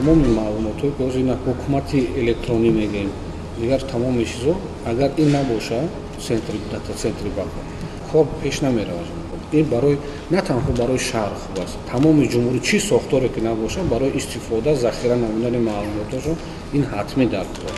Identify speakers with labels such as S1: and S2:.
S1: Тамоми маълумотҳое, ки ҳозир ина ҳукумати электронӣ мегӯем, дигар тамоми чизо, агар ин набошад, центри дата, центри бако кор пеш намеравад. Ин барои на танҳо барои шаҳр хуб аст, тамоми ҷумҳурӣ чӣ сохторе ки набошад, барои истифода, захира намудани маълумотҳошон ин ҳатмӣ дар кор.